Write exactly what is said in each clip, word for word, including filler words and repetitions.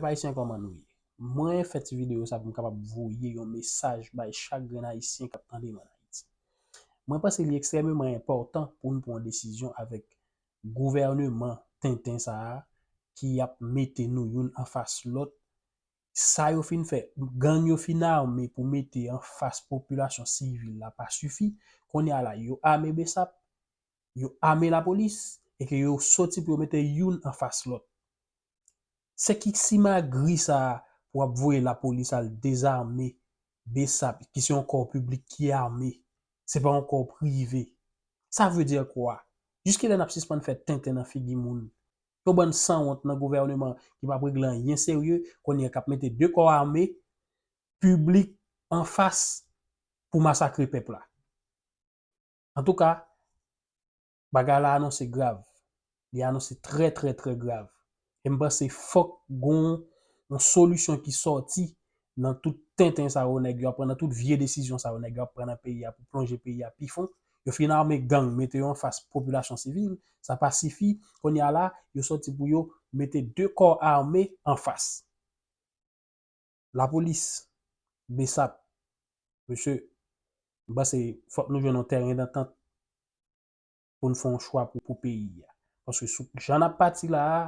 Pèp ayisyen, kòman nou ye? Mwen fè ti videyo sa pou m kapab voye yon mesaj bay chak grenn ayisyen k ap tande m ann Ayiti. Mwen panse li ekstrèmeman enpòtan pou n pran yon desizyon avèk gouvèneman tenten sa a ki ap mete nou youn anfas lòt. Sa yo fin fè, gang yo fin ame pou mete anfas popilasyon sivil la pa sifi. Kounye a la, yo ame BSAP, yo ame lapolis, e ke yo soti pou yo mete youn anfas lòt. Se ki simagri sa a pou ap voye lapolis al dezame BSAP, ki se yon kò piblik ki ame, se pa yon kò prive. Sa vle di kwa? Jiskilè n ap sispann fè tenten nan figi moun? Yon bann sanwont nan gouvèneman ki p ap regle anyen serye, kounye a k ap mete de kò ame piblik anfas pou masakre pèp la. Antouka, bagay la anonse grav. Li anonse trè, trè, trè grav. E m panse fòk gon yon solisyon ki sòti nan tout tenten sa yo nèg yo ap pran, nan tout vye desizyon sa yo nèg yo ap pran nan peyi a pou plonje peyi a pi fon. Yo fin ame gang, mete yo anfas popilasyon sivil, sa pa sifi. Kounye a la, yo sòti pou yo mete de kò ame anfas. Lapolis, BSAP, mesye, m panse fòk nou jwenn yon tèren dantant pou n fè yon chwa pou, pou peyi a. Paske sou jan n ap pati la a,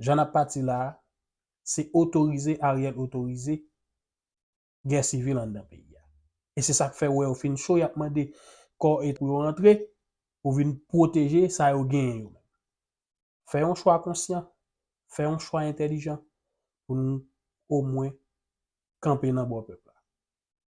jan n ap pati la a, se otorize, Ariel otorize gè sivil anndan peyi a. E se sa k fè w wè yo fin cho, y ap mande kò e pou yo rantre, pou vin pwoteje sa yo genyen yo menm. Fè yon chwa konsyan, fè yon chwa entèlijan pou nou omwen kanpe nan bò pèp la.